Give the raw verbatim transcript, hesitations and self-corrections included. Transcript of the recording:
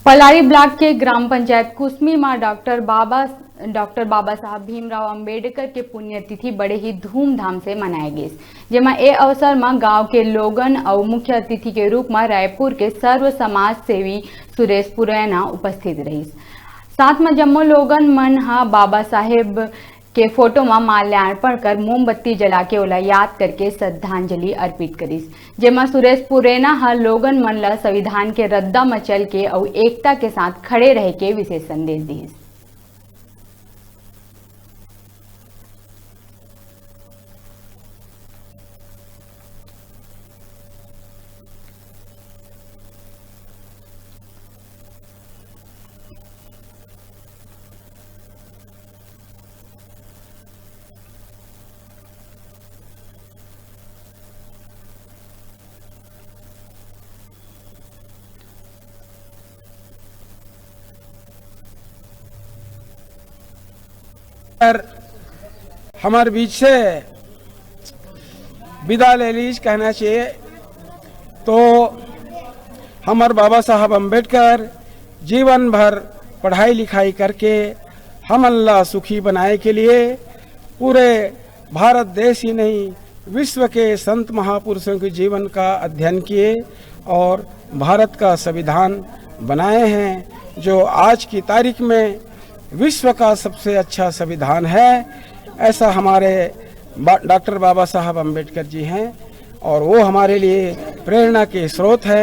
Palari block के ग्राम पंचायत कुसमी म doctor बाबा doctor बाबा साहब भीमराव अंबेडकर के पुण्यतिथि बड़े ही धूमधाम से मनाए गिस, जेमा ए अवसर म गांव के लोगन अउ मुख्य अतिथि के रूप म रायपुर के सर्व समाज सेवी सुरेश पुरैना उपस्थित रहिस। साथ म जम्मो लोगन मन ह बाबा साहेब के फोटो म माल्यार्पण कर मोमबत्ती जला के ओला याद करके श्रद्धांजलि अर्पित करिस, जेमा सुरेश पुरैना ह लोगन मन ल संविधान के रद्दा म चल के अउ एकता के साथ खड़े रह के विशेष संदेश दिस। पर हमर बीच से विदा ले लीस कहना चाहिए। तो हमर बाबा साहब अम्बेडकर जीवन भर पढ़ाई लिखाई करके हमन ला सुखी बनाए के लिए पूरे भारत देश ही नहीं, विश्व के संत महापुरुषों के जीवन का अध्ययन किए और भारत का संविधान बनाए हैं, जो आज की तारीख में विश्व का सबसे अच्छा संविधान है। ऐसा हमारे डॉक्टर बाबा साहब अम्बेडकर जी हैं और वो हमारे लिए प्रेरणा के स्रोत है।